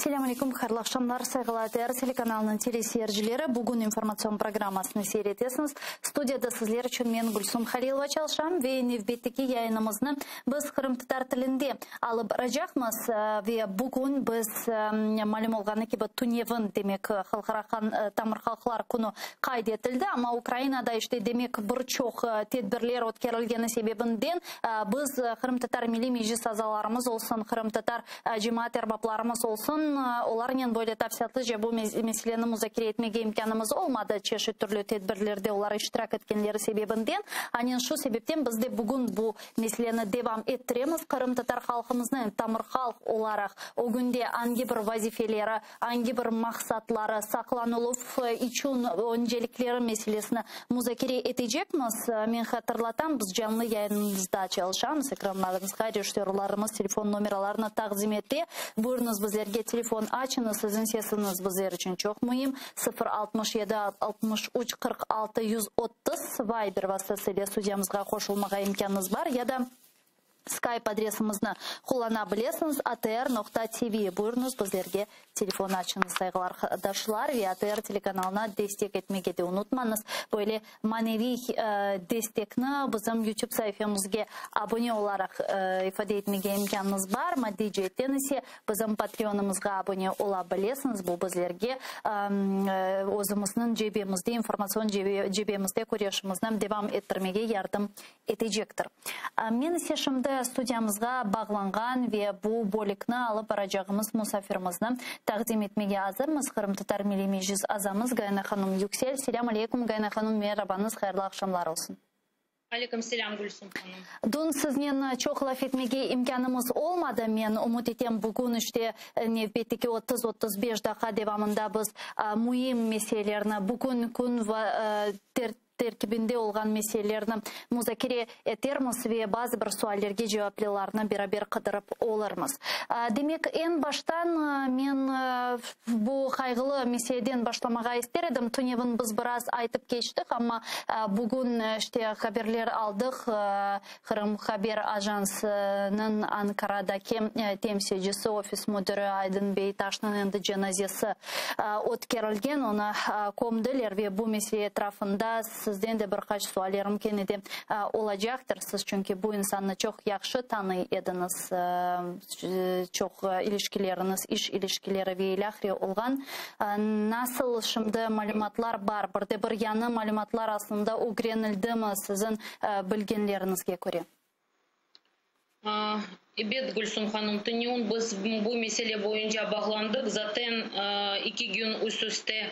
Selâm aleyküm, hayırlı aqşamlar, sayğılı ATR telekanalınıñ teleseyircileri. Bugün informatsion programmasını seyir etesiñiz. Studiyada sizler içün men, Gülsum Halilova, çalışam ve nevbetteki yayınımıznı biz qırımtatar tilinde alıp baracaqmız. Ve bugün biz, malüm olğanı kibi, tünevin, demek, Halqara tamır halqlar künü qayd etildi, amma Ukrainada, işte, demek, bir çoq tedbirler ötkerilgeni sebebinden biz, Qırımtatar Milliy Meclis azalarımız olsun, qırımtatar cemaat erbaplarımız olsun, olarnen böyle tafsilâtlıca bu meseleni muzakere etmege imkânımız olmadı, çeşit türlü tedbirlerde olar iştirak etkenleri sebebinden. Anen şu sebepten biz de bugün bu meseleni devam ettiremiz, qırımtatar halqımıznıñ tamır halq olaraq ögünde angi bir vazifeleri, angi bir maqsatları, saqlanıluv içün öncelikleri meselesini muzakere etecekmiz. Men hatırlatam, biz canlı yayınımızda çalışamız, ekranlarımızğa rejissörlarımız telefon nomeralarını taqdim ete. Buyurıñız, bizlerge telefon açıñız, siziñ sesiñiz bizler içün çoq müim, 0 67 63 46 130, Viber vastası ile studiyamızğa qoşulmağa imkânıñız bar ya da Skype adresimizni qullana bilesiñiz, atr.tv. Buyurıñız, bizlerge telefon açıñız, sayğılı arqadaşlar, ve ATR telekanalına destek etmege de unutmañız. Böyle maneviy destekni bizim YouTube saifemizge abone olaraq ifade etmege imkânıñız bar. Maddiy ceetten ise bizim Patreonımızğa abone ola bilesiñiz. Bu bizlerge özümizniñ cebemizde, informatsion cebemizde küreşimizni devam ettirmege yardım etecektir. Men ise şimdi studiyamızğa bağlanğan ve bu bölükni alıp baracağımız musafirimizni taqdim etmege azırmız, Qırımtatar Milliy Meclis azamız Gayana hanım Yüksel. Selâm aleykum, Gayana hanım, merabañız, hayırlı aqşamlar olsun. Aleyküm selâm, Gülsüm hanım. Dün siznen çoq laf etmege imkânımız olmadı. Men ümüt etem, bugün işte nevbetteki 30-35 daqqa devamında biz müim meselelerni, bugün kün terkibinde olğan meselelerni muzakere etermiz ve bazı bir suallerge cevaplarnı beraber qıdırıp olurmız. Demek, eñ baştan men bu qayğılı meseleden başlamağa ister edim. Tünevin biz biraz aytıp keçtik, amma bugün işte haberler aldıq, Qırım haber ajansınıñ Ankaradaki temsilcisi, ofis müdiri Aydın Beytaşnıñ endi cenazesi ötkerilgen, onı kömdiler ve bu mesele etrafında sizden de bir qaç suallerim kene de olacaqtır. Siz çünki bu insannı çoq yahşı tanıy ediñiz, çoq ilişkileriñiz, iş ilişkileri ve ilâhre olğan. Nasıl şimdi malümatlar bar, bir de bir yañı malümatlar aslında ögrenildimi siziñ bilgenleriñizge köre? Ebet, Gülsüm hanım, tünevin biz bu mesele boyunca bağlandıq. Zaten eki kün üst üste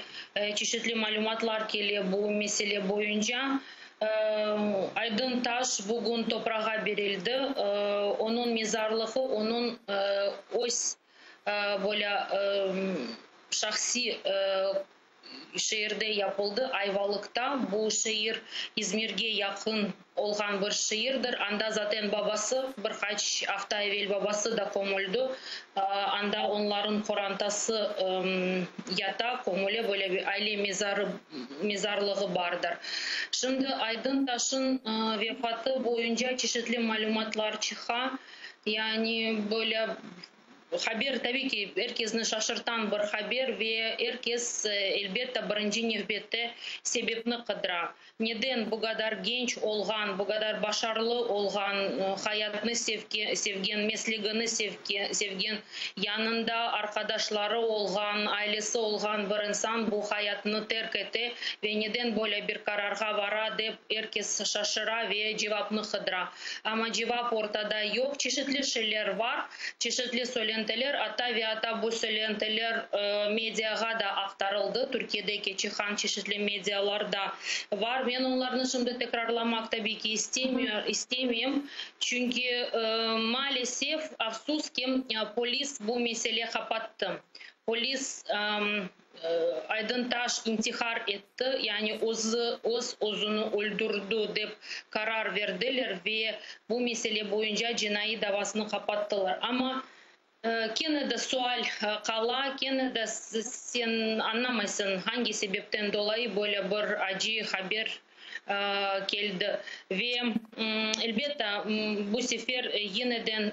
çeşitli malümatlar kele bu mesele boyunca. Aydın Taş bugün toprağa berildi. Onıñ mezarlığı onıñ öz böyle şahsiy şeerde yapıldı, Ayvalıqta. Bu şeer İzmirge yaqın olğan bir şeerdir. Anda zaten babası, bir qaç afta evel babası da kömüldi. Anda onların qorantası yata, kömüle, böyle bir aile mezarı, mezarlığı bardır. Şimdi Aydın Taş'ın vefatı boyunca çeşitli malümatlar çıqa. Yani böyle haber, tabiy ki, er kesni şaşırtan bir haber ve er kes, elbette, birinci nevbette sebepni qıdıra. Neden bu qadar genç olğan, bu qadar başarılı olğan, hayatnı sevgen, meslegini sevgen, yanında arqadaşları olğan, ailesi olğan bir insan bu hayatnı terk ete ve neden böyle bir qararğa vara dep er kes şaşıra ve cevapnı qıdıra. Amma cevap ortada yoq. Çeşitli şeyler bar, çeşitli söylentiler, atta ve atta bu söylentiler mediağa da aqtarıldı, Türkiyedeki çıqqan çeşitli medialarda bar. Men onlarnı şimdi tekrarlamaq tabiy ki istemeyim, çünki maalesef, afsus ki, polis bu mesele qapattı. Polis Aydın Taş intihar etti, yani özü öz özüni öldürdi dep qarar berdiler ve bu mesele boyunca cinaiy davasını qapattılar. Amma kene de sual qala, kene de sen añlamaysıñ, angi sebepten dolayı böyle bir acı haber. Keldi. Ve, elbette, bu sefer yeniden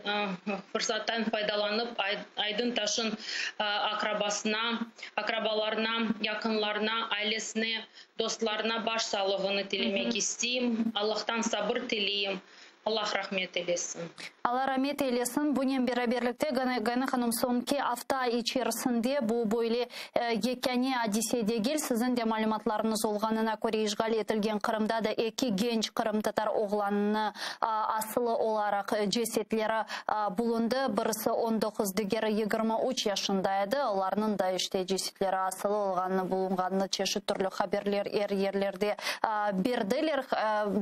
fırsattan faydalanıp, Aydın Taşın aqrabasına, aqrabalarına, yaqınlarına, ailesine, dostlarına baş sağlığını tilemek isteyim. Allahtan sabır tileyim. Allah rahmet eylesin. Allah rahmet eylesin. Bunen beraberlikte, Gayana hanım, soñki afta içerisinde bu böyle yekâne adise degil. Siziñ de malümatlarıñız olğanına köre, işğal etilgen Qırımda da eki genç qırımtatar oğlanını asılı olaraq cesetleri bulundı. Birisi 19, digeri 23 yaşında edi. Olarnıñ da işte cesetleri asılı olğanını, bulunğanını çeşit türlü haberler er yerlerde berdiler.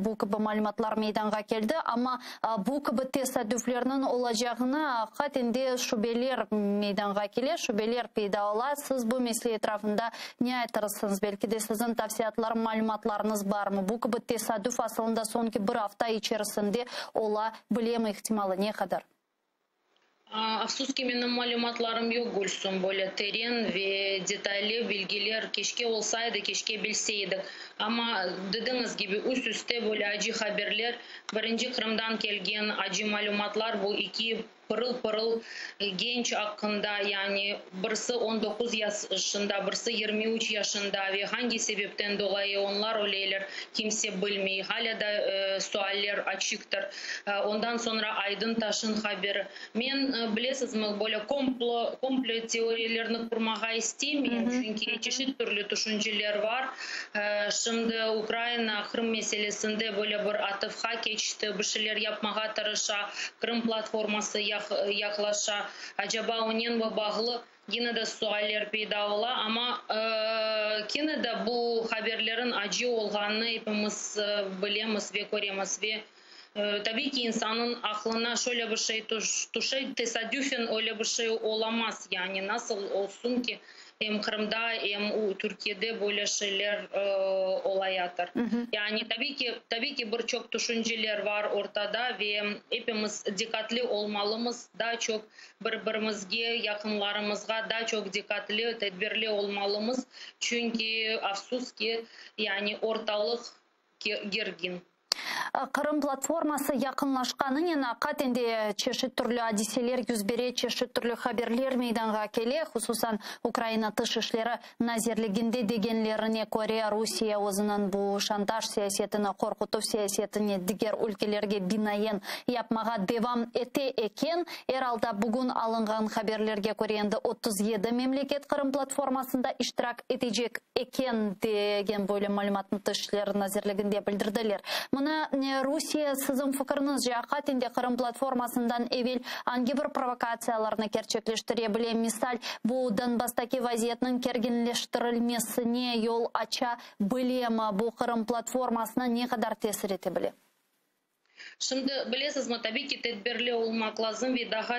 Bu kibi malümatlar meydanğa keldi, amma bu kibi tesadüflerniñ olacağına aqiqaten de şübeler meydanğa kele, şübeler peyda ola. Siz bu mesele etrafında ne aytırsıñız? Belki de siziñ tavsiyatlar, malümatlarıñız barmı? Bu kibi tesadüf asılında soñki bir afta içerisinde ola bilemi, ihtimalı ne qadar? Afsus ki, menim malümatlarım yoq, Gülsüm, böyle teren ve detaylı bilgiler keşke olsaydı, keşke bilseydik. Amma, dediñiz kibi, üst-üste böyle acı haberler, birinci Qırımdan kelgen acı malümatlar, bu eki pırıl-pırıl genç aqqında, yani birisi 19 yaşında, birisi 23 yaşında ve hangi sebepten dolayı onlar öleyler, kimse bilmey, halâ da sualler açıqtır. Ondan soñra Aydın Taşın haberi. Men, bilesizmi, böyle komplo, komplo teoriyelerini qurmağa istemeyim, çünki çeşit türlü tüşünceler bar. Şimdi Ukraina Qırım meselesinde böyle bir atıfqa keçti, bir şeyler yapmağa tırışa, Qırım platforması yaqlaşa. Acaba onen bağlı Yine de sualler peyda ola, amma kene de bu haberlerin acı olğanını epimiz bilemiz ve köremiz. Ve, tabiiy ki, insannıñ aqlına şöyle bir şey tüşe, tesadüfen öyle bir şey olamaz, yani nasıl olsun ki, em Qırımda, em Türkiyede böyle şeyler olayatır. Yani, tabiiy ki, tabiiy ki, bir çoq tüşünceler bar ortada ve epimiz diqqatli olmalımız, daa çoq Bir-birimizge, yaqınlarımızğa daa çoq diqqatli, tedbirli olmalımız, çünki, afsus ki, yani ortalıq gergin. Qırım platforması yaqınlaşqanınen aqiqaten de çeşit türlü adiseler yüz bere, çeşit türlü haberler meydanğa kele, hususan Ukraina Tış işleri Nazirliginde degenlerine köre, Rusiye özüniñ bu şantaj siyasetini, qorqutuv siyasetini diger ülkelerge binaen yapmağa devam ete eken. Er alda, bugün alınğan haberlerge köre, endi 37 memleket Qırım platformasında iştirak etecek eken, degen böyle malümatnı Tış işler nazirliginde bildirdiler. Mına, Rusiye, siziñ fikiriñizce, aqiqaten de Qırım platformasından evel angi bir provokatsiyalarnı kerçekleştire bile? Misal, bu Donbasstaki vaziyetniñ kerginleştirilmesine yol aça bilemi? Bu Qırım platformasına ne qadar tesir ete bile? Şimdi, bilesizmi, tabiy ki, tedbirli olmaq lazım ve daha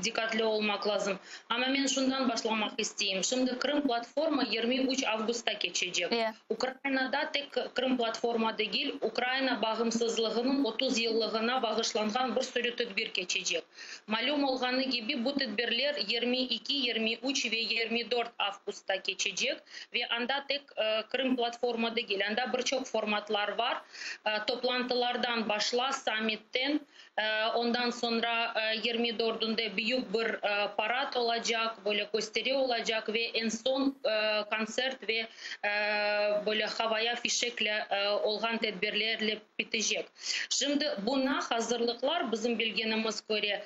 diqqatli olmaq lazım. Amma men şundan başlamaq isteyim. Şimdi Qırım platforma 23 avgustta keçecek. Ukrainada tek Qırım platforma degil, Ukraina bağımsızlığınıñ 30 yıllığına bağışlanğan bir sürü tedbir keçecek. Malüm olğanı kibi, bu tedbirler 22, 23 ve 24 avgustta keçecek ve anda tek Qırım platforma degil, anda bir çoq formatlar bar, toplantılardan başla, sammitten, ondan soñra yirmi dördünde büyük bir parad olacaq, böyle kösteri olacaq ve eñ soñ kontsert ve böyle havaya fişekle olğan tedbirlerle bitecek. Şimdi buna hazırlıqlar, bizim bilgenimiz köre,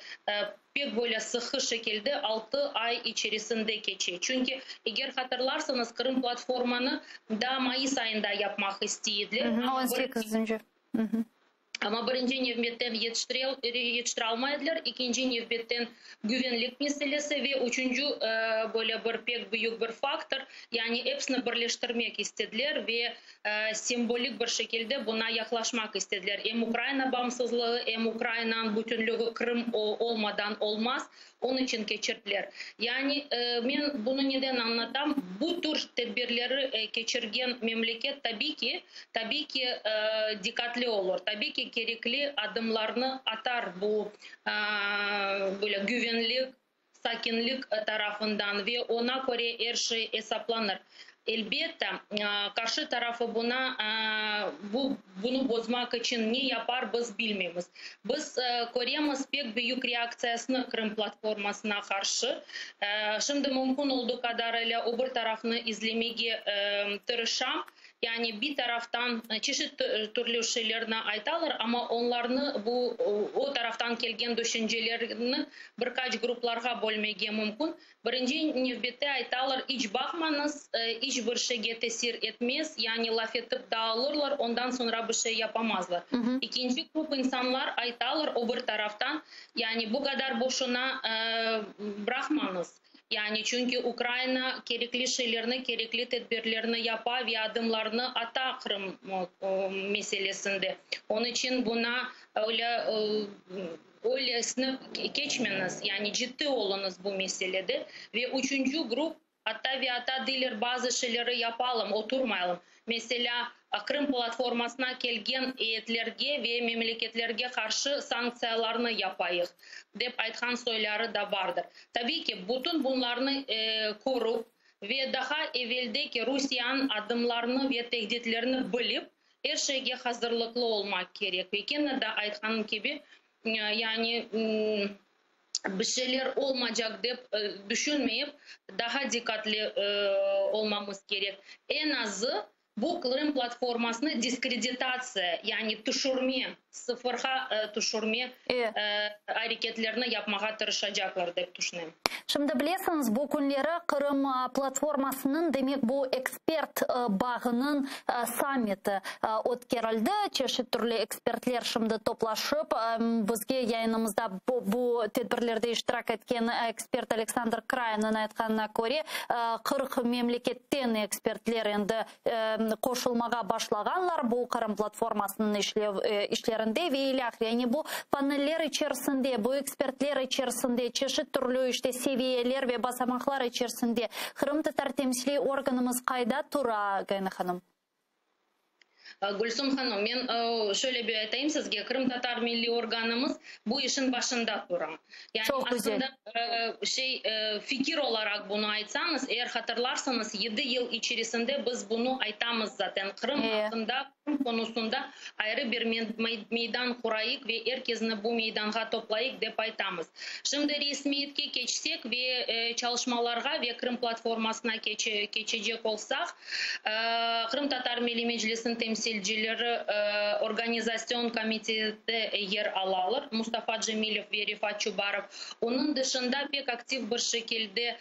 pek böyle sıqı şekilde altı ay içerisinde keçe. Çünki, eger hatırlarsıñız, Qırım platformanı daa mayıs ayında yapmaq istey ediler. On sekizinci. Amma birinci nevbetten yetiştiralmay ediler, ekinci nevbetten güvenlik meselesi ve üçünci böyle bir pek büyük bir faktor, yani episini birleştirmek istediler ve sembolik bir şekilde buna yaqlaşmaq istediler. Em Ukraina bağımsızlığı, em Ukrainanıñ bütünlügi Qırım olmadan olmaz, onıñ içün keçirdiler. Yani men bunı neden añlatam? Bu tür tedbirleri keçirgen memleket tabiy ki, tabiy ki, diqqatli olur, tabiy ki, kerekli adımlarnı atar bu böyle güvenlik, sakinlik tarafından ve oña köre er şey esaplanır. Elbette, qarşı tarafı buña, bu, bunı bozmaq içün ne yapar, biz bilmeymiz. Biz köremiz pek büyük reaktsiyasını Qırım platformasına qarşı. Şimdi mümkün olduğu qadarıyla o bir tarafnı izlemege tırışam. Yani bir taraftan çeşit türlü şeylerni aytalar, amma onlarnı bu o taraftan kelgen düşüncelerni bir qaç gruplarğa bölmege mümkün. Birinci nevbette aytalar, iç baqmañız, iç bir şeyge tesir etmez, yani laf etip dağılırlar, ondan soñra bir şey yapamazlar. Ekinci grup insanlar aytalar o bir taraftan, yani bu qadar boşuna bıraqmañız, yani çünki Ukraina kerekli şeylerni, kerekli tedbirlerni yapa ve adımlarnı ata Qırım meselesinde. Onıñ içün buña öyle Öylesine keçmeñiz, yani ciddi oluñız bu meselede. Ve üçünci grup, atta ve atta deyler, bazı şeyleri yapalım, oturmayalım. Meselâ, Qırım platformasına kelgen eyetlerge ve memleketlerge qarşı sanktsiyalarnı yapayıq, dep aytqan soyları da bardır. Tabiiy ki, bütün bunlarnı körüp ve daha eveldeki Rusiyanıñ adımlarını ve tehditlerini bilip, Er şeyge hazırlıqlı olmaq kerek. Ve kene de aytqanım kibi, yani bir şeyler olmaycaq dep düşünmeyip, daha diqqatli olmamız kerek. Eñ azı, bu Qırım platformasını diskreditatsiya, yani tüşürme, sıfırğa tüşürme areketlerini yapmağa tırışacaqlar, dep tüşünem. Şimdi bilesiñiz, bu künleri Qırım platformasınıñ, demek bu ekspert bağınıñ sammiti ötkerildi. Çeşit türlü ekspertler şimdi toplaşıp, bizge yayınımızda bu tedbirlerde iştirak etken ekspert Aleksandr Krayinniñ aytqanına köre, 40 memleketten ekspertler endi qoşulmağa başlağanlar bu Qırım platformasınıñ işlev işlerinde ve ilâhre. Yani bu paneller içerisinde, bu ekspertler içerisinde, çeşit türlü işte seviyeler ve basamaqlar içerisinde qırımtatar temsiliy organımız qayda tura, Gayana hanım? Gülsum hanım, men şöyle bir aytayım sizge, qırımtatar milliy organımız bu işin başında tura. Yani Çoq güzel. aslında şey, fikir olaraq bunı aytsañız, eğer hatırlarsıñız, yedi yıl içerisinde biz bunı aytamız zaten, Qırım aqqında, Qırım konusunda ayrı bir meydan qurayıq ve er kesni bu meydanğa toplayıq dep aytamız. Şimdi resmiyetke keçsek ve çalışmalarğa ve Qırım platformasına keçecek olsaq, Qırımtatar Milliy Meclisiniñ temsilcileri Organizasyon komitette yer alalar, Mustafa Cemilev ve Refat Çubarov. Onıñ dışında pek aktiv bir şekilde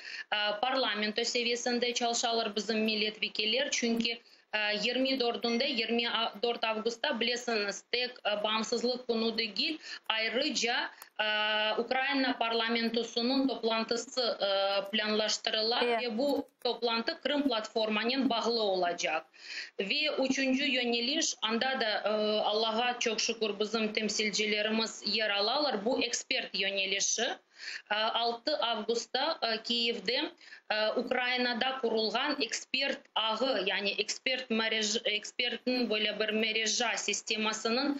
parlamento seviyesinde çalışalar bizim milletvekiller, çünki 24-nde, 24 avgustta, bilesiñiz, tek Bağımsızlıq künü degil, ayrıca Ukraina parlamentosınıñ toplantısı plânlaştırıla ve bu toplantı Qırım platformanen bağlı olacaq. Ve üçünci yöneliş, anda da, Allağa çoq şükür, bizim temsilcilerimiz yer alalar, bu ekspert yönelişi. 6 avgustta Kiyevde Ukrainada qurulğan ekspert ağı, yani ekspert ekspertniñ böyle bir mereja sistemasınıñ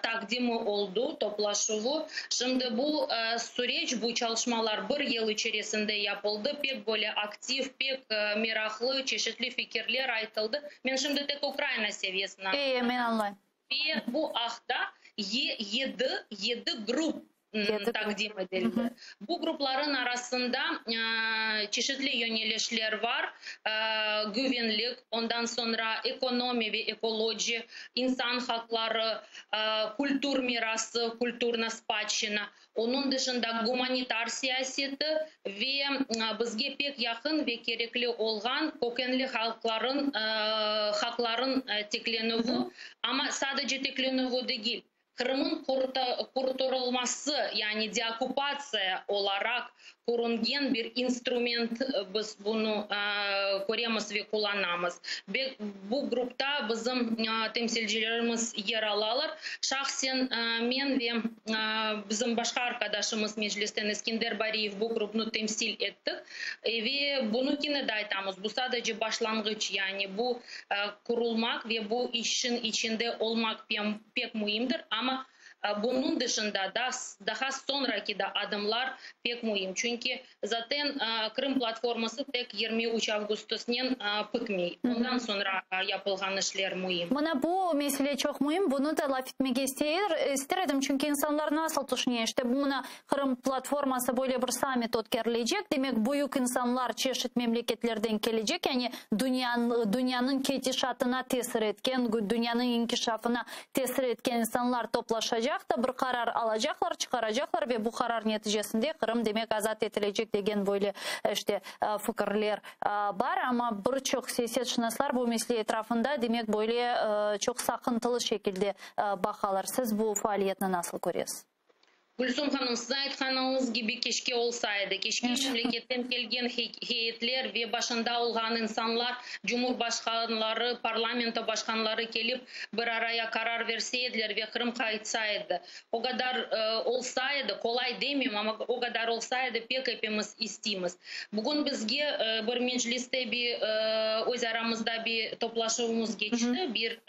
taqdimi oldı, toplaşuvı. Şimdi bu süreç, bu çalışmalar bir yıl içerisinde yapıldı, pek böyle aktiv, pek meraqlı, çeşitli fikirler aytıldı. Men şimdi tek Ukraina seviyesini E, men añlayım. Ve bu aqta yedi, yedi grup taqdim etildi. Bu grupların arasında çeşitli yönelişler var, güvenlik, ondan soñra ekonomi ve ekoloji, insan haqları, kültür mirası, kültürna spatşçina, onıñ dışında gumanitar siyaseti ve bizge pek yaqın ve kerekli olğan kökenli halqların haqların tiklenüvi, amma sadece tiklenüvi degil, Qırımıñ qurtarılması, yani deokkupatsiya olaraq körüngen bir instrument, biz bunı köremiz ve qullanamız. Ve bu grupta bizim temsilcilerimiz yer alalar. Şahsen men ve bizim başqa arqadaşımız Meclisten Eskender Bariyev bu grupnı temsil ettik. Ve bunı kene de aytamız, bu sadece başlanğıç, yani bu qurulmaq ve bu işin içinde olmaq pek müimdir, amma. Bunıñ dışında da daha soñraki da adımlar pek müim. Çünki zaten Qırım platforması tek 23 avgustosnen bitmey. Ondan soñra yapılğan işler müim. Mına bu mesele çoq müim. Bunı da laf etmege ister edim, çünki insanlar nasıl tüşüne, işte mına Qırım platforması böyle bir sammit ötkerilecek, demek büyük insanlar çeşit memleketlerden kelecek, yani dünyanıñ ketişatına tesir etken, dünyanıñ inkişafına tesir etken insanlar toplaşacaq da bir qarar alacaqlar, çıqaracaqlar ve bu qarar neticesinde Qırım, demek, azat etilecek degen böyle, işte, fikirler bar. Amma bir çoq siyasetşınaslar bu mesele etrafında, demek, böyle çoq saqıntılı şekilde baqalar. Siz bu faaliyetni nasıl köresiz? Gülsum hanım, siziñ aytqanıñız kibi keşke olsa edi. Keşke memleketten kelgen heyetler ve başında olğan insanlar, cumhurbaşqanları, parlamento başqanları kelip bir araya qarar verse ediler ve Qırım qaytsa edi. O qadar olsa edi, qolay demeyim, amma o qadar olsa edi, pek epimiz isteymiz. Bugün bizge bir mecliste bir öz aramızda bir toplaşuvımız keçti. Bir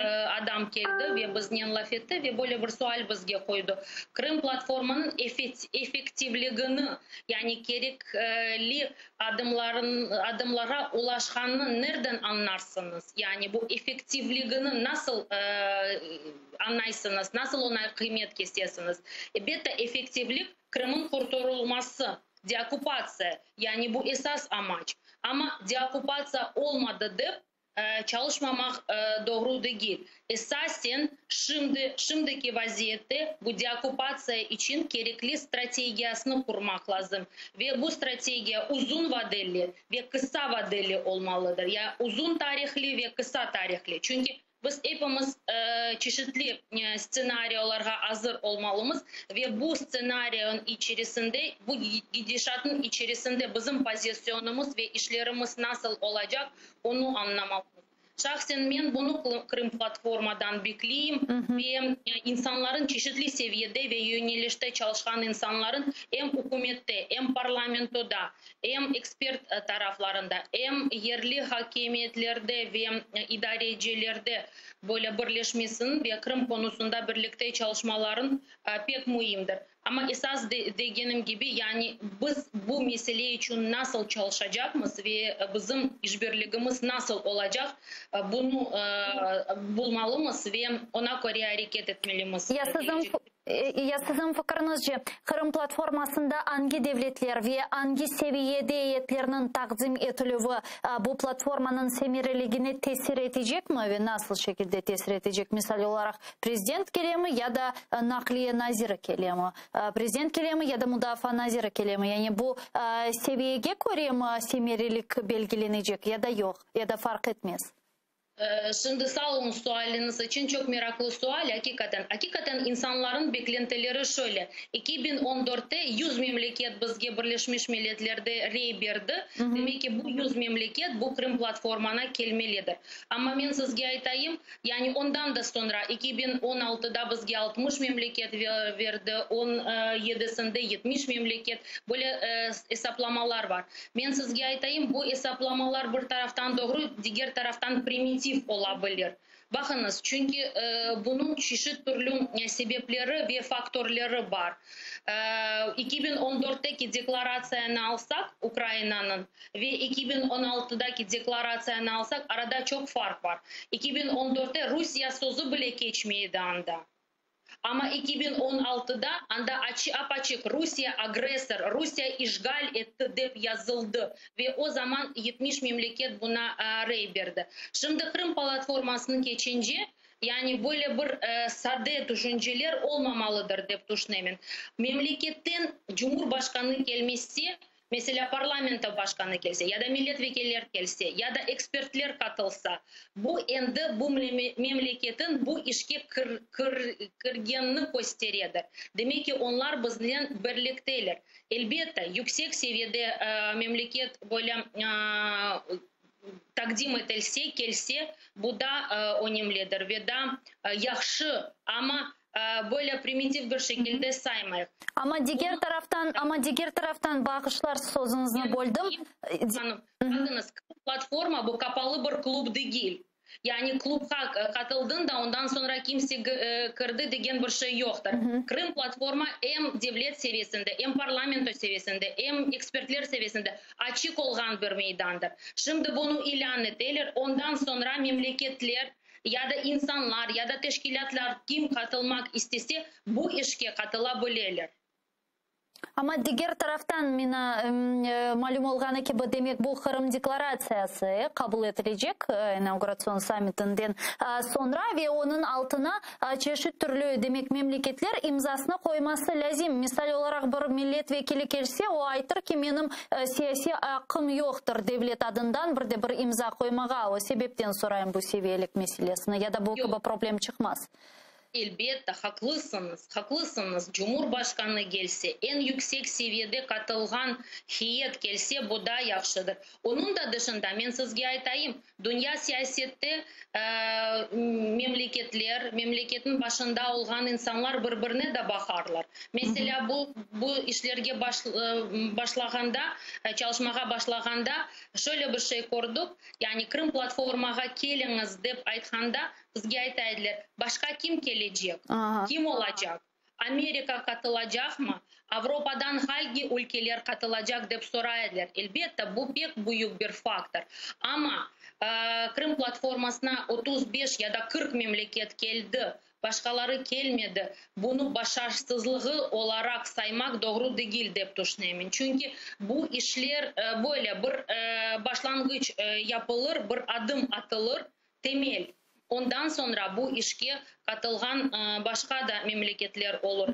adam keldi ve biznen laf etti ve böyle bir sual bizge qoydı, Qırım platformanıñ effektivligini, yani kerekli adımlarğa ulaşqanını nereden añlarsıñız? Yani bu effektivligini nasıl añlaysıñız, nasıl oña qıymet kesesiñiz? Elbette, effektivlik Qırımnıñ qurtarılması, deokkupatsiya, yani bu esas amaç. Amma deokkupatsiya olmadı dep çalışmamaq doğru degil. Esasen, şimdi, şimdiki vaziyette bu deokkupatsiya içün kerekli strategiyasını qurmaq lazım. Ve bu strategiya uzun vadeli ve qısa vadeli olmalıdır. Ya uzun tarihli ve qısa tarihli. Çünki Biz epimiz çeşitli stsenariyalarğa azır olmalımız ve bu stsenariyanıñ içerisinde, bu gidişatnıñ içerisinde bizim pozisyonımız ve işlerimiz nasıl olacaq, onı añlamalımız. Şahsen men bunı Qırım platformadan bekleyim ve insanların çeşitli seviyede ve yönelişte çalışqan insanların em ükümette, em parlamentoda, em ekspert taraflarında, em yerli hakimiyetlerde ve idarecilerde böyle birleşmesiniñ ve Qırım qonusında birlikte çalışmalarıñ pek müimdir. Amma esas degenim kibi, yani biz bu mesele içün nasıl çalışacaqmız ve bizim işbirligimiz nasıl olacaq, bunı bulmalımız ve oña köre areket etmelimiz. Ya siziñ Ya siziñ fikiriñizce, Qırım platformasında angi devletler ve angi seviyede eyetlerniñ taqdim etilüvi bu platformanıñ semereligine tesir etecekmi ve nasıl şekilde tesir etecek? Misal olaraq, prezident kelemi ya da naqliye naziri kelemi? Prezident kelemi ya da mudafaa naziri kelemi? Yani bu seviyege köremi semerelik belgilenecek ya da yoq, ya da farq etmez? Şimdi sağ oluñız sualiñiz içün, çoq meraqlı sual, aqiqaten. Aqiqaten insanların beklentileri şöyle, 2014-te 100 memleket bizge Birleşmiş Milletlerde rey berdi, demek ki, bu 100 memleket bu Qırım platformana kelmelidir. Amma men sizge aytayım, yani ondan da soñra 2016-da bizge 60 memleket berdi, on yedisinde 70 memleket, böyle esaplamalar bar. Men sizge aytayım, bu esaplamalar bir taraftan doğru, diger taraftan primitiv ola bilir. Baqıñız, çünki bunıñ çeşit türlü sebepleri ve faktörleri bar. 2014-teki deklaratsiyanı alsaq, Ukrainanıñ, ve 2016-daki deklaratsiyanı alsaq, arada çoq farq bar. 2014-te Rusiye sözü bile keçmey edi anda. Amma 2016-da anda ap-açıq Rusiye agressor, Rusiye işğal etti dep yazıldı ve o zaman 70 memleket buna rey berdi. Şimdi Qırım platformasını keçince, yani böyle bir sade tüşünceler olmamalıdır dep tüşünemen. Memleketten Cumhurbaşqanı kelmese, Meselâ, parlamento başqanı kelse, ya da milletvekiller kelse, ya da ekspertler qatılsa, bu endi bu memleketin bu işke kirgenini kösteredir. Demek ki, onlar biznen birlikteler. Elbette, yüksek seviyede memleket böyle taqdim etilse, kelse, bu da önemlidir ve da yahşı, amma böyle primitiv bir şekilde saymayıq. Amma diger taraftan, amma diger taraftan, bağışlar, sözüñizni böldim. Hanım, baqıñız, platforma bu qapalı bir klub degil. Yani klubqa qatıldıñ da, ondan soñra kimse kirdi degen bir şey yoqtır. Qırım platforma em devlet seviyesinde, em parlamento seviyesinde, em ekspertler seviyesinde açıq olğan bir meydandır. Şimdi bunı ilân eteler, ondan soñra memleketler ya da insanlar, ya da teşkilâtlar kim qatılmaq istese, bu işke qatıla bileler. Amma diger taraftan, mina malüm olğanı kibi, demek bu Qırım deklaratsiyası qabul etilecek inauguratsion sammitinden soñra ve onıñ altına çeşit türlü, demek, memleketler imzasını qoyması lâzim. Misal olaraq, bir millet vekili kelse, o aytır ki, menim siyasiy aqqım yoqtır devlet adından bir de bir imza qoymağa. O sebepten sorayım bu seviyelik meselesini ya da bu kibi problem çıqmaz. Elbette, haqlısıñız, haqlısıñız, Cumhurbaşqanı kelse, eñ yüksek seviyede qatılğan heyet kelse, bu da yahşıdır. Onıñ da dışında, men sizge aytayım, dünya siyasette memleketler, memleketniñ başında olğan insanlar bir-birine de baqarlar. Meselâ, bu, bu işlerge başlağanda, çalışmağa başlağanda, şöyle bir şey kördik, yani Krım platformağa keliñiz dep aytqanda, Bizge ayta ediler, başqa kim kelecek, kim olacaq, Amerika qatılacaqmı, Avropadan hangi ülkeler qatılacaq dep soray ediler. Elbette, bu pek büyük bir faktor. Amma Krım platformasına 35 ya da 40 memleket keldi, başqaları kelmedi. Bunı başarısızlığı olaraq saymaq doğru degil dep tüşünemen. Çünki bu işler böyle bir başlanğıç yapılır, bir adım atılır, Temel. Ondan soñra bu işke qatılğan başqa da memleketler olur.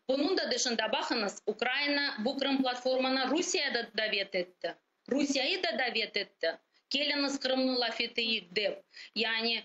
Bunıñ da dışında, baqıñız, Ukraina bu Qırım platformana Rusiye da davet etti. Rusiyayı da davet etti, keliñiz Qırımnı laf eteyik dep. Yani,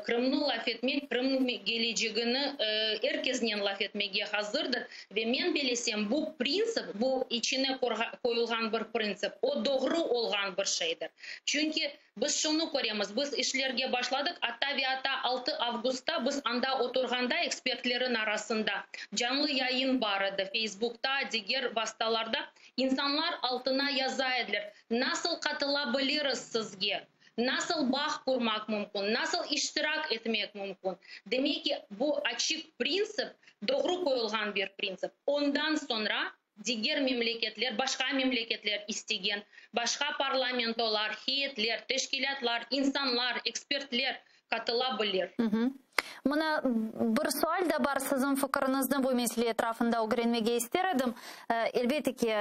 Qırımnı laf etmek, Qırım kelecegini er kesnen laf etmege hazırdır. Ve men bilesem, bu printsip, bu içine qoyulğan bir printsip, o doğru olğan bir şeydir. Çünki Biz şunı köremiz, biz işlerge başladıq, atta ve atta 6 avgustta biz anda oturğanda ekspertlerin arasında canlı yayın bar edi, Feysbukta, diger vastalarda insanlar altına yaza ediler, nasıl qatıla biliriz sizge, nasıl bağ qurmaq mümkün, nasıl iştirak etmek mümkün. Demek ki, bu açıq printsip, doğru qoyulğan bir printsip. Ondan soñra Diger memleketler, başqa memleketler istegen, başqa parlamentolar, heyetler, teşkilâtlar, insanlar, ekspertler qatıla bilir. Mına, bir sual da bar, siziñ fikiriñizni bu mesele etrafında ögrenmege ister edim. Elbette ki,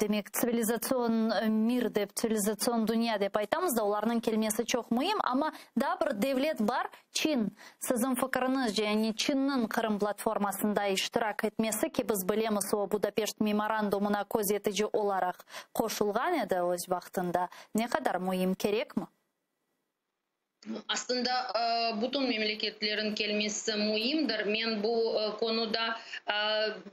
demek, tsivilizatsion mir dep, tsivilizatsion dünya dep aytamız da, olarnıñ kelmesi çoq müim, amma daa bir devlet bar, Çin, siziñ fikiriñizce, yani Çinniñ Qırım platformasında iştirak etmesi, ki biz bilemiz, o Budapeşt memorandumına közetici olaraq qoşulğan edi öz vaqtında, ne qadar müim, kerekmi? Aslında, bütün memleketlerin kelmesi müimdir. Men bu konuda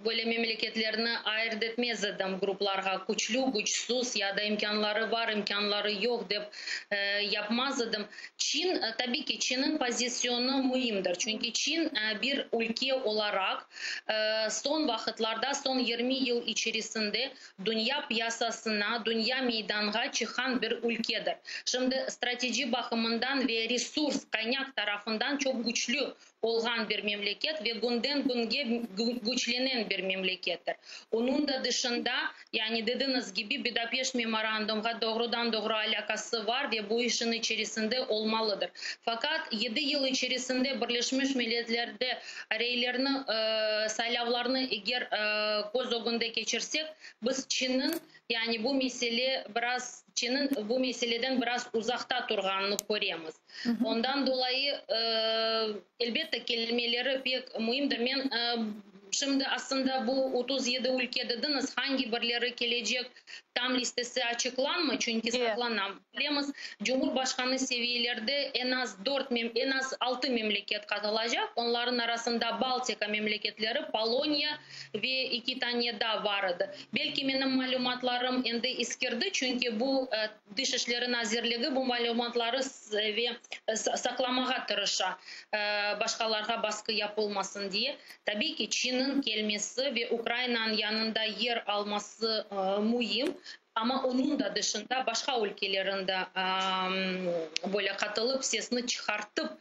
böyle memleketlerni ayırt etmez edim gruplarğa, küçlü, küçsüz ya da imkânları bar, imkânları yoq dep yapmaz edim. Çin, tabiy ki, Çinniñ pozisyonı müimdir, çünki Çin bir ülke olaraq soñ vaqıtlarda, soñ 20 yıl içerisinde dünya piyasasına, dünya meydanğa çıqqan bir ülkedir. Şimdi strateji baqımından ve resurs, qaynaq tarafından çoq güçlü olğan bir memleket ve günden künge güçlenen bir memlekettir. Onıñ da dışında, yani dediñiz kibi, Budapeşt memorandumğa doğrudan-doğru alâqası bar ve bu işin içerisinde olmalıdır. Faqat yedi yıl içerisinde Birleşmiş Milletlerde reylerni, saylavlarnı eger köz ögünde keçirsek, biz Çinniñ, yani bu mesele biraz, Çinniñ bu meseleden biraz uzaqta turğanını köremiz. Ondan dolayı, elbette, kelmeleri pek müimdir. Men şimdi aslında bu 37 ülke dediñiz, hangi birleri kelecek tam listesi açıqlanmay, çünki saqlana. Bilemiz, Cumhurbaşqanı seviyelerde eñ az dört, eñ az altı memleket qatılacaq, onların arasında Baltika memleketleri, Poloniya ve eki tane daa bar edi. Belki menim malümatlarım endi eskirdi, çünki bu Tış işleri nazirligi bu malümatları ve saqlamağa tırışa, başqalarğa basqı yapılmasın diye. Tabiiy ki, Çinniñ kelmesi ve Ukrainanıñ yanında yer alması müim. Amma onıñ da dışında başqa ülkelerin de böyle qatılıp, sesini çıqartıp,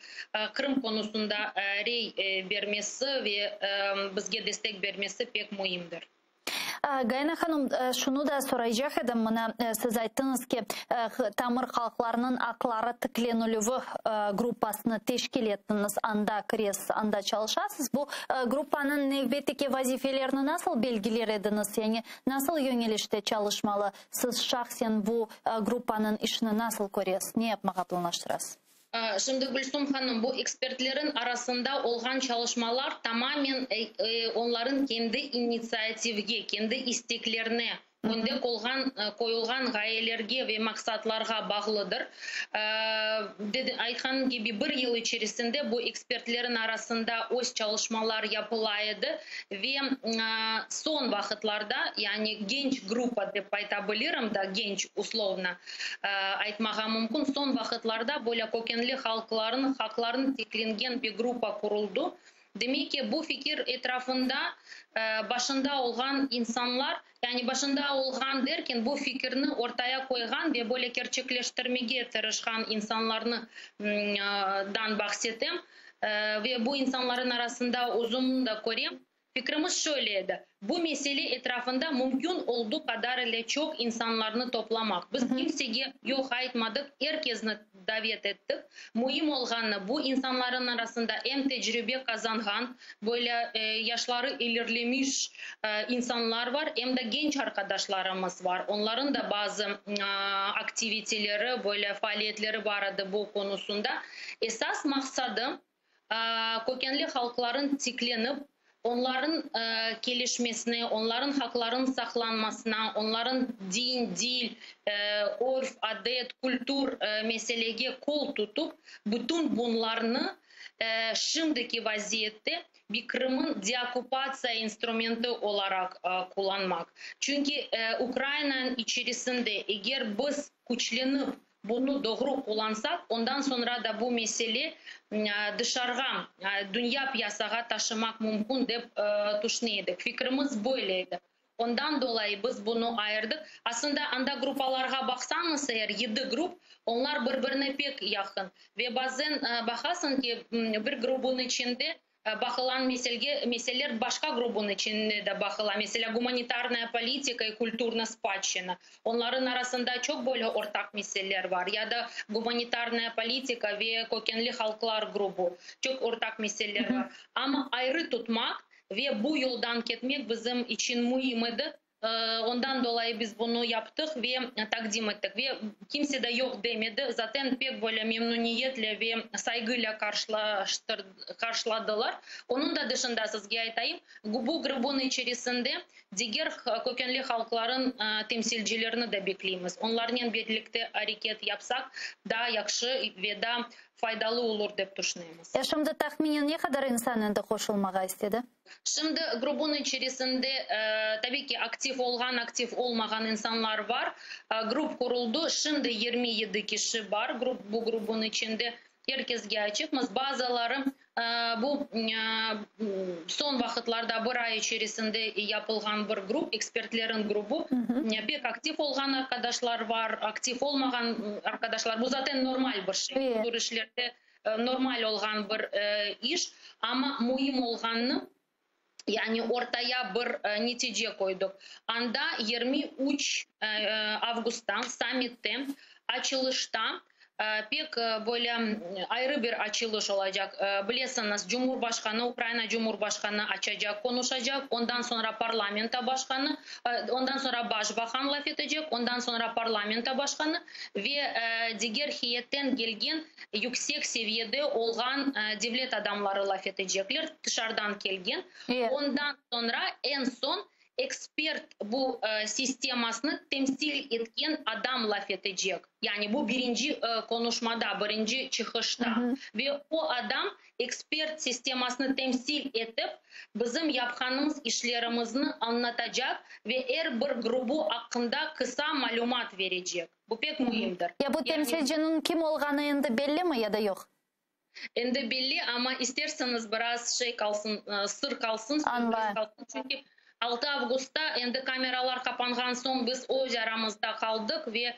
Qırım konusında rey bermesi ve bizge destek bermesi pek müimdir. Gayana hanım, şunı da soraycaq edim, mına siz ayttıñız ki, tamır halqlarnıñ aqları tiklenilüvi gruppasını teşkil ettiñiz, anda kiresiz, anda çalışasız. Bu gruppanıñ nevbetteki vazifelerini nasıl belgiler ediñiz, yani nasıl yöñelişte çalışmalı? Siz şahsen bu gruppanıñ işini nasıl köresiz, ne yapmağa planlaştırasız? Şimdi, Gülsum hanım, bu ekspertlerin arasında olğan çalışmalar tamamen onların kendi initsiativge, kendi isteklerine, önde olğan, qoyulğan ğayelerge ve maqsatlarğa bağlıdır. Aytqanım kibi, bir yıl içerisinde bu ekspertlerin arasında öz çalışmalar yapıla edi ve soñ vaqıtlarda, yani genç gruppa dep ayta bilirim da, genç, uslovno, aytmağa mümkün, soñ vaqıtlarda böyle kökenli halqlarnıñ haqlarını tiklengen bir gruppa quruldı. Demek ki, bu fikir etrafında başında olğan insanlar, yani başında olğan derken, bu fikirni ortaya qoyğan ve böyle kerçekleştirmege tırışqan insanlarnı dan bahsetem ve bu insanların arasında özümni de körem. Fikrimiz şöyle edi, bu mesele etrafında mümkün olduğu qadar ile çoq insanlarnı toplamaq. Biz kimsege yoq aytmadıq, er kesni davet ettik. Müim olğanı, bu insanların arasında em tecribe qazanğan, böyle yaşları ilerlemiş insanlar var, em de genç arqadaşlarımız var. Onların da bazı aktiviteleri, böyle faaliyetleri bar edi bu konusunda. Esas maqsadı, kökenli halqların tiklenip, onların kelişmesine, onların haqların saqlanmasına, onların din, dil, örf, adet, kültür meselege qol tutup, bütün bunlarnı şimdiki vaziyette bir Qırımın deokkupatsiya instrumenti olaraq qullanmaq. Çünki Ukrainanıñ içerisinde eger biz küçlenip, Bunı doğru qullansaq, ondan soñra da bu mesele dışarğa, dünya piyasağa taşımaq mümkün dep tüşüne edik. Fikrimiz böyle edi. Ondan dolayı biz bunı ayırdıq. Aslında anda gruppalarğa baqsañız eğer, yedi grup, onlar bir-birine pek yaqın. Ve bazen baqasıñ ki, bir grubun içinde Baqılan meselge, meseleler başqa grubun içinde de baqıla, meselâ, gumanitarnaya politika i kulturna spatşçina. Onların arasında çoq böyle ortaq meseleler bar. Ya da gumanitarnaya politika ve kökenli halqlar grubu, çoq ortaq meseleler bar. Amma ayrı tutmaq ve bu yoldan ketmek bizim içün müim edi. Ondan dolayı biz bunı yaptıq ve taqdim ettik. Ve kimse de yoq demedi, zaten pek böyle memnuniyetle ve saygıyla qarşıladılar. Onıñ da dışında sizge aytayım, bu grubun içerisinde diger kökenli halqların temsilcilerini de bekleymiz. Onlarnen birlikte areket yapsaq, daa yahşı ve daa faydalı olur dep tüşünemiz. E, şimdi tahminen ne qadar insan endi qoşulmağa istedi? Şimdi grubun içerisinde, tabiy ki, aktiv olğan, aktiv olmağan insanlar bar. Grup quruldı, şimdi 27 kişi bar grup, bu grubun içinde. Er kesge açıqmız. Bazıları bu soñ vaqıtlarda, bir ay içerisinde yapılğan bir grup, ekspertlerin grubu. Pek aktiv olğan arqadaşlar bar, aktiv olmağan arqadaşlar. Bu zaten normal bir şey. Bu tür işlerde normal olğan bir iş, amma müim olğanı, yani ortaya bir netice qoydıq. Anda 23 avgustta sammitte açılışta pek böyle ayrı bir açılış olacaq. Bilesiñiz, Cumhurbaşqanı, Ukraina Cumhurbaşqanı açacaq, qonuşacaq, ondan soñra parlamento başqanı, ondan soñra başbaqan laf etecek, ondan soñra parlamento başqanı ve diger heyetten kelgen yüksek seviyede olğan devlet adamları laf etecekler, tışarıdan kelgen. Ondan soñra, eñ soñ, ekspert bu sistemasını temsil etken adam laf etecek. Yani bu birinci qonuşmada, birinci çıqışta. Ve o adam ekspert sistemasını temsil etip, bizim yapqanımız işlerimizni añlatacaq ve er bir grubu aqqında qısa malümat berecek. Bu pek müimdir. Ya bu temsilciniñ kim olğanı endi bellimi ya da yoq? Endi belli, amma isterseñiz biraz şey qalsın, sır qalsın, sürpriz qalsın, çünki. 6 avgustta endi kameralar qapanğan soñ biz öz aramızda qaldıq ve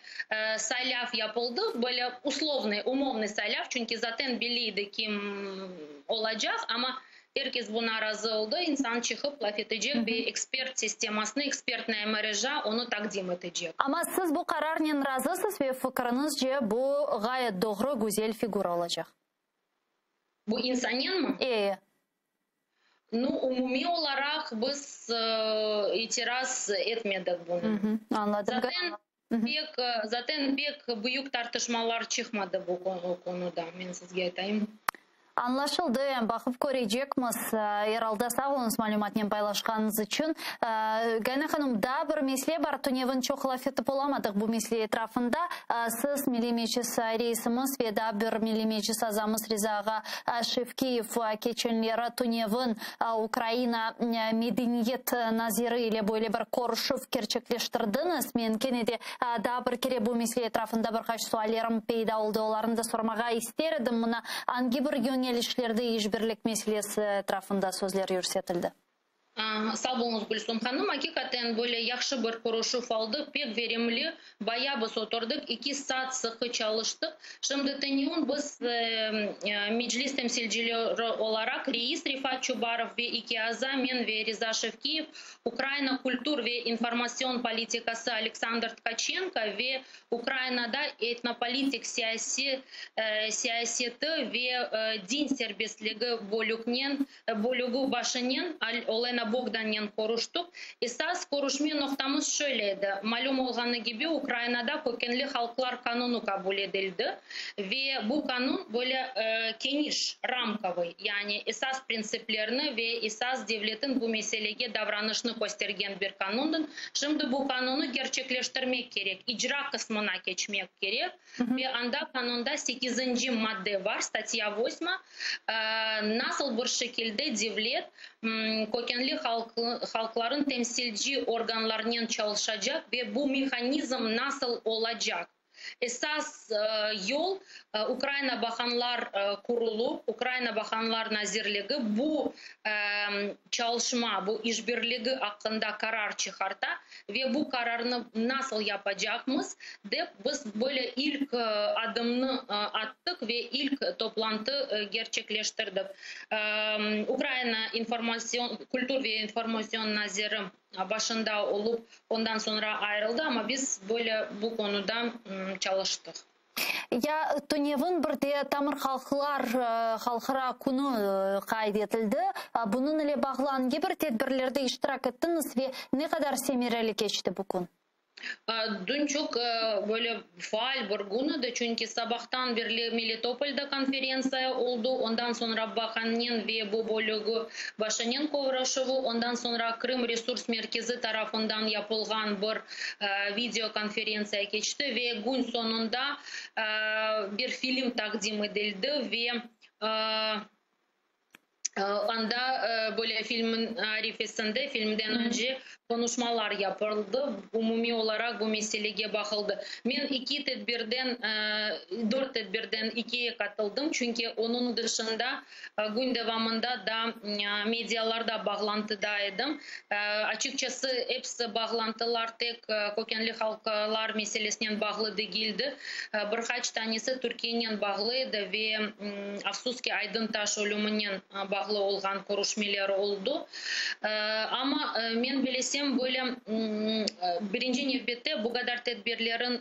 saylav yapıldı, böyle uslovnıy, umovnıy saylav, çünki zaten belli edi kim olacaq, amma er kes buna razı oldı, insan çıqıp laf etecek ve ekspert sistemasını, ekspertnaya mreja onı taqdim etecek. Amma siz bu qararnen razısız ve fikriñizce bu ğayet doğru, güzel figura olacaq? Bu insanenmi? E. Nu, umumiy olaraq biz itiraz etmedik bunı. Añladım. Zaten pek, zaten pek büyük tartışmalar çıqmadı bu konuda, men sizge aytayım. Añlaşıldı, baqıp körecekmiz. Er alda sağ oluñız malümatnen paylaşqanıñız içün. Gayana hanım, daa bir mesele bar, tünevin çoq laf etip olamadıq bu mesele etrafında. Siz, Milliy Meclis reisimiz ve daa bir Milliy Meclis azamız Riza ağa Şevkiyev keçenleri tünevin Ukraina medeniyet naziri ile böyle bir körüşüv kerçekleştirdiñiz. Men kene de daa bir kere bu mesele etrafında bir qaç suallerim peyda oldı, olarnı da sormağa ister edim. Mına angi bir yöñelişlerde işbirlik meselesi etrafında sözler yürsetildi? Sağ oluñız, Gülsum hanım. Aqiqaten, böyle yahşı bir körüşüv oldı, pek verimli. Baya biz oturdıq, 2 saat sıqı çalıştıq. Şimdi tünevin biz Meclis temsilcileri olaraq reis Refat Çubarov ve 2 aza, men ve Riza Şevkiyev, Ukraina kültür ve informatsion politikası Aleksandr Tkaçenko ve Ukrainada etnopolitik siyasi siyaseti ve din serbestligi bölüknen bölügi başınen Olena Bogdannen körüştik. Esas körüşme noqtamız şöyle edi, malüm olğanı kibi, Ukrainada kökenli halqlar qanunı qabul etildi ve bu qanun böyle keniş, ramkovıy, yani esas printsiplerni ve esas devletin bu meselege davranışını köstergen bir qanundır. Şimdi bu qanunı kerçekleştirmek kerek, icra qısmına keçmek kerek ve anda qanunda sekizinci madde bar, statya vosma, nasıl bir şekilde devlet kökenli halqların temsilci organlarınen çalışacaq ve bu mehanizm nasıl olacaq. Esas yol Ukraina Bakanlar Kurulu, Ukraina Bakanlar Nazirligi bu çalışma, bu işbirligi aqqında qarar çıqarta ve bu qararnı nasıl yapacaqmız dep biz böyle ilk adımnı attıq ve ilk toplantı gerçekleştirdik. Ukraina informatsion, kültür ve informatsion naziri başında olıp, ondan soñra ayrıldı, amma biz böyle bu konuda çalıştıq. Ya tünevin bir de tamır halqlar halqara künü qayd etildi. Bunıñ ile bağlı angi bir tedbirlerde iştirak ettiñiz ve ne qadar semereli keçti bu kün? Dün çoq böyle faal bir kün edi, çünki sabahtan berli Melitopolda konferentsiya oldı, ondan soñra baqannen ve bu bölügi başınen körüşüvi, ondan soñra Krım resurs merkezi tarafından yapılğan bir video konferentsiya keçti ve kün soñunda bir film taqdim etildi ve anda böyle filmin arifesinde, filmden önce konuşmalar yapıldı, umumiy olaraq bu meselege baqıldı. Men 2 tedbirden, 4 tedbirden 2-ye qatıldım, çünki onıñ dışında kün devamında da medialarda bağlantıda edim. Açıkçası episi bağlantılar tek kökenli halqlar meselesinen bağlı degildi. Bir qaç tanesi Türkiyenen bağlı edi ve afsus ki Aydın Taş ölüminen bağlı olğan körüşmeler oldı. Amma men bilesem böyle birinci nevbette bu qadar tedbirlerin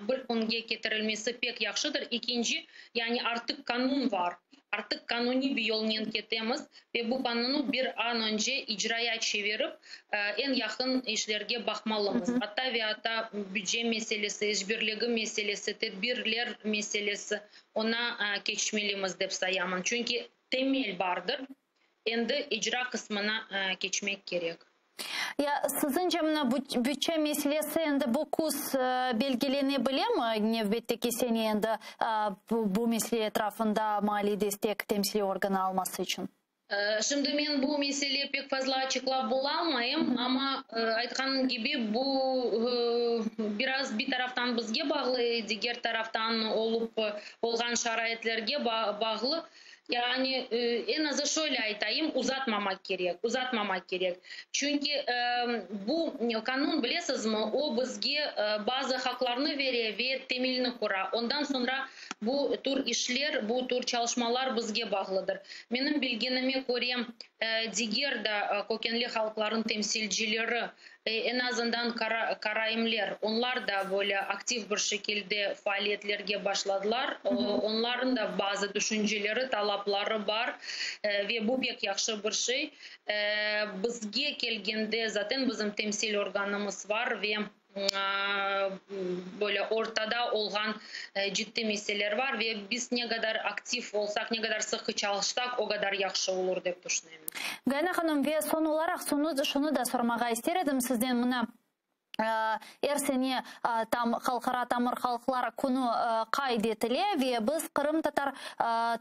bir künge ketirilmesi pek yahşıdır. İkinci, yani artıq qanun var. Artıq qanuniy bir yolnen ketemiz ve bu qanunı bir an önce icraya çevirip eñ yaqın işlerge baqmalımız. Atta ve atta büdce meselesi, işbirligi meselesi, tedbirler meselesi ona keçmelimiz dep sayamın. Çünki temel bardır, endi icra qısmına keçmek kerek. Ya siziñce mına bütçe meselesi endi bu küz belgilene bilemi, nevbetteki sene endi bu mesele etrafında maliy destek temsiliy organı alması içün? Şimdi men bu mesele pek fazla açıqlap olalmayım, amma aytqanım kibi bu biraz bir taraftan bizge bağlı, diger taraftan olıp olğan şaraitlerge bağlı. Yani eñ azı şöyle aytayım, uzatmamaq kerek, uzatmamaq kerek. Çünki bu qanun, bilesizmi, o bizge bazı haqlarnı bere ve temelni qura. Ondan soñra bu tür işler, bu tür çalışmalar bizge bağlıdır. Menim bilgenime köre, diger da kökenli halqlarnıñ temsilcileri, eñ azından karaimler, onlar da böyle aktiv bir şekilde faaliyetlerge başladılar. Onlarnıñ da bazı tüşünceleri, talapları bar ve bu pek yahşı bir şey. Bizge kelgende, zaten bizim temsil organımız bar ve böyle ortada olğan ciddiy meseleler bar ve biz ne qadar aktiv olsaq, ne qadar sıqı çalışsaq, o qadar yahşı olur, dep tüşünem. Gayana hanım, ve soñ olaraq şunı da sormağa ister edim sizden, mına, er sene tam Halqara tamır halqlar künü qayd etile ve biz qırımtatar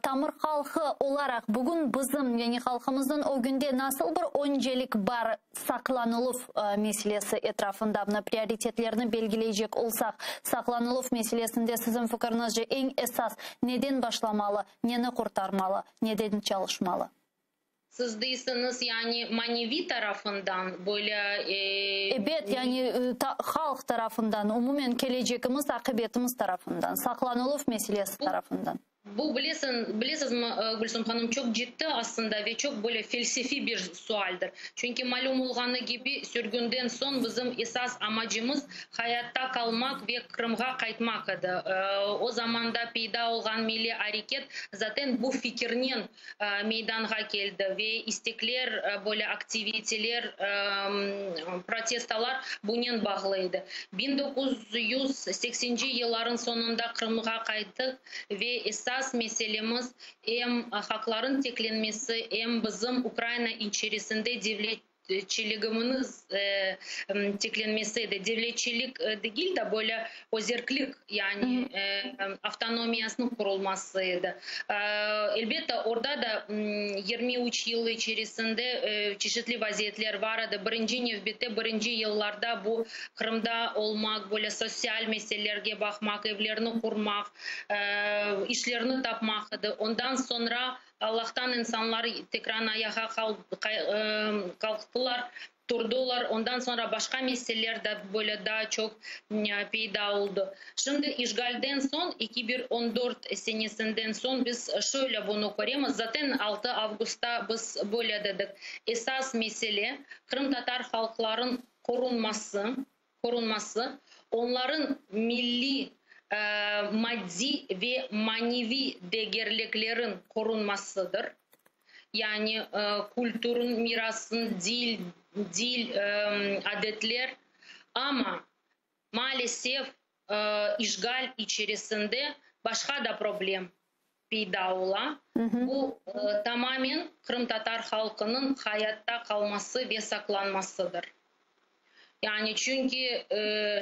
tamır halqı olaraq bugün bizim, yani halqımıznıñ ögünde nasıl bir öncelik bar saqlanıluv meselesi etrafında, mına prioritetlerni belgileycek olsaq, saqlanıluv meselesinde siziñ fikiriñizce eñ esas neden başlamalı, neni qurtarmalı, neden çalışmalı? Siz deysiñiz, yani maneviy tarafından böyle? Ebet, yani halq tarafından, umumen kelecegimiz, aqibetimiz tarafından, saqlanıluv meselesi tarafından. Bu, bilesiñ, bilesizmi, Gülsüm hanım, çoq ciddi aslında ve çoq böyle felsefiy bir sualdir. Çünki malüm olğanı kibi, sürgünden soñ bizim esas amacımız hayatta qalmaq ve Qırımğa qaytmaq edi. O zamanda peyda olğan milliy areket zaten bu fikirnen meydanğa keldi ve istekler, böyle aktiviteler, protestolar bunen bağlı edi. 1980-ci yıllarıñ soñunda Qırımğa qayttıq ve esas meselemiz em haqlarıñ tiklenmesi, em bizim Ukraina içerisinde devletçiligimiz tiklenmesi edi. Devletçilik degil de, böyle özerklik, yani avtonomiyasınıñ qurulması edi. Elbette, orada da 23 yıl içerisinde çeşitli vaziyetler bar edi. Birinci nevbette, birinci yıllarda bu Qırımda olmaq, böyle sotsial meselelerge baqmaq, evlerni qurmaq, işlerni tapmaq edi. Ondan soñra, Allahtan, insanlar tekrar ayağa qalqtılar, turdılar. Ondan soñra başqa meseleler de böyle daa çoq peyda oldı. Şimdi işğalden soñ, 2014 senesinden soñ biz şöyle bunı köremiz. Zaten 6 avgustta biz böyle dedik. Esas mesele qırımtatar halqlarınıñ qorunması, onların milliy, maddiy ve maneviy degerliklerin qorunmasıdır. Yani kültürün, mirasın, dil, adetler. Amma maalesef işğal içerisinde başqa da problem peyda ola. Bu tamamen qırımtatar halqınıñ hayatta qalması ve saqlanmasıdır. Yani çünki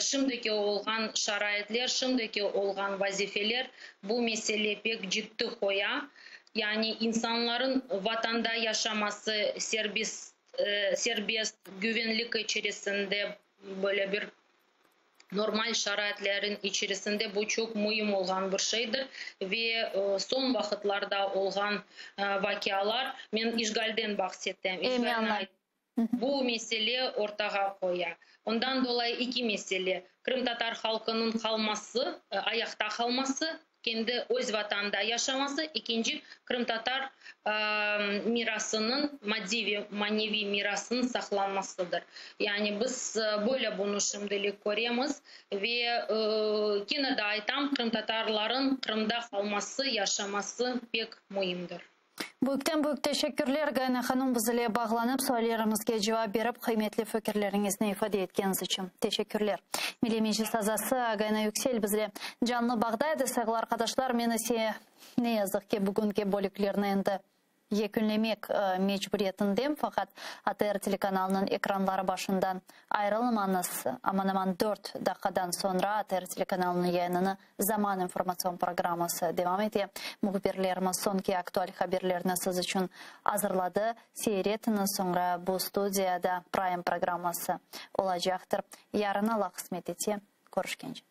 şimdiki olğan şaraitler, şimdiki olğan vazifeler bu mesele pek ciddi qoya. Yani insanların vatanda yaşaması serbest, güvenlik içerisinde böyle bir normal şaraitlerin içerisinde bu çoq müim olğan bir şeydir. Ve soñ vaqıtlarda olğan vaqialar, men işğalden bahsettim, bu mesele ortağa qoya. Ondan dolayı eki mesele: qırımtatar halqınıñ qalması, ayaqta qalması, kendi öz vatanda yaşaması, ekinci qırımtatar mirasınıñ, maddiy ve maneviy mirasınıñ saqlanmasıdır. Yani biz böyle bunı şimdilik köremiz ve kene de aytam, qırımtatarların Qırımda qalması, yaşaması pek müimdir. Büyükten büyük teşekkürler, Gayana hanım, biz ile bağlanıp, suallerimizge cevap berip, qıymetli fikirleriñizni ifade etkeniñiz içün. Teşekkürler. Milliy Meclis azası Gayana Yüksel bizle canlı bağda edi. Sayğılı arqadaşlar, men ise, ne yazıq ki, bugünki bölüklerni endi yekünlemek mecburiyetindem, faqat ATR telekanalınıñ ekranları başından ayrılmañız, aman-aman dört daqqadan soñra ATR telekanalınıñ yayınını Zaman informatsion programması devam ete. Mühbirlerimiz soñki aktual haberlerni siz içün azırladı. Seyir etiñiz, soñra bu studiyada Prime programması olacaqtır. Yarın, Alla qısmet etse, körüşkence.